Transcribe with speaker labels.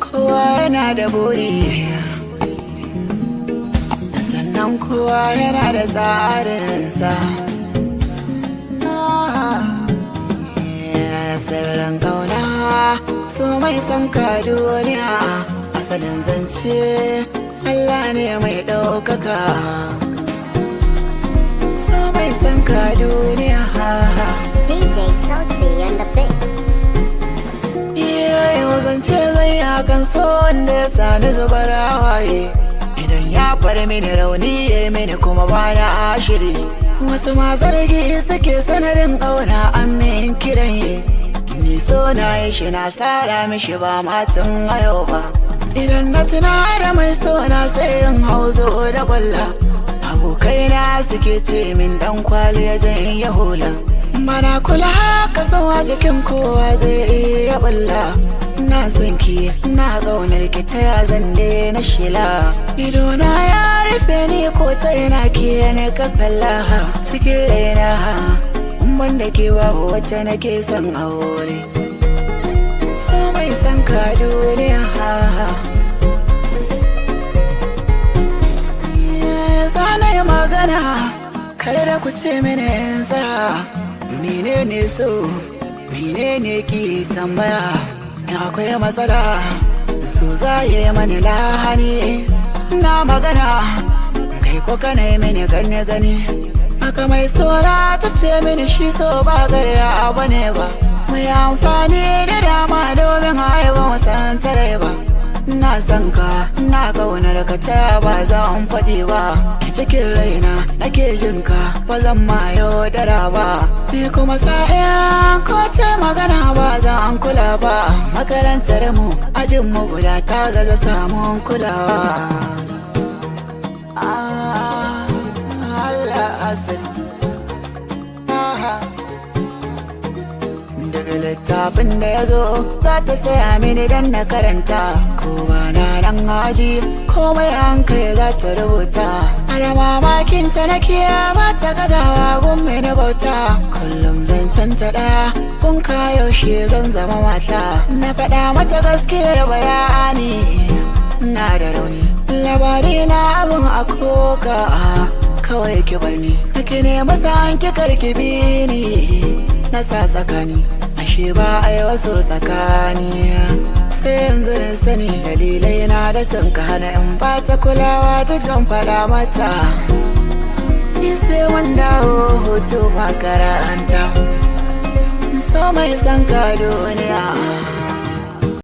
Speaker 1: Kowa yana da buri, sannan kowa yana da tsarinsa. Ah, yeah, sirrin ƙauna, so mai son ka duniya, asalin zance Allah ne mai ɗaukaka. So mai son ka duniya.
Speaker 2: DJ Sauti on the beat.
Speaker 1: Yau zance zai hakan so wanda ya sani zubar hawaye. Idan ya far mini rauni ya mini kuma ba na ashiri. Wasu ma zargi suke sanadin ƙauna an min kiran yi. Ni so na yi shi na sara mishi ba matan ayo ba. Idan na tuna da mai so na, sai in hauzo da kwalla. Abokaina suke ce min dan kwali ya jan ya hula. Mana kula haka, so a jikin kowa zai iya balla. Na son ki, na ƙaunar ki, ta ya zan na shila? Idona ya rufe ni, ko ta ina ki ne ka kalla. Cikin raina, in ban da ke babu wacce nake son aure. So mai son ka duniya. Zana yi magana, kare da ku ce mini in tsaya. Menene so, menene ki tambaya? In akwai matsala, so za yi mani lahani. Na magana kai ko kana yi mini gani gani. Haka mai sona ta ce mini shi so ba garya abu ne ba. Mai amfani da dama domin haihuwa wasan tare ba. Na san ka, na kaunar ka, ta ba zan faɗi ba. A cikin raina nake jin ka, ba zan ma yaudara ba. Ni kuma sa'in ko ta magana ba zan kula ba. Makarantar mu, ajin mu guda, ta gaza samun kulawa. Ah, Allah asali. Ah. Daga littafin da ya zo za ta saya mini don na karanta. Ko ba na nan aji, komai an kai za ta rubuta. Har mamakin ta na ba ta gazawa gumme na bauta. Kullum zancen ta ɗaya, kun ka yaushe zan zama mata? Na faɗa mata gaskiyar bayani, na da rauni. Labari na abin a koka, kawai ki bar ni. Kake ne masa an ki karki bi ni. Na sa tsakani, ashe ba a yi wasu tsakani. Sai yanzu na sani dalilai na da sun ka hana in ba ta kulawa, duk zan faɗa mata. Ni sai wanda hutu makaranta. So mai son ka duniya.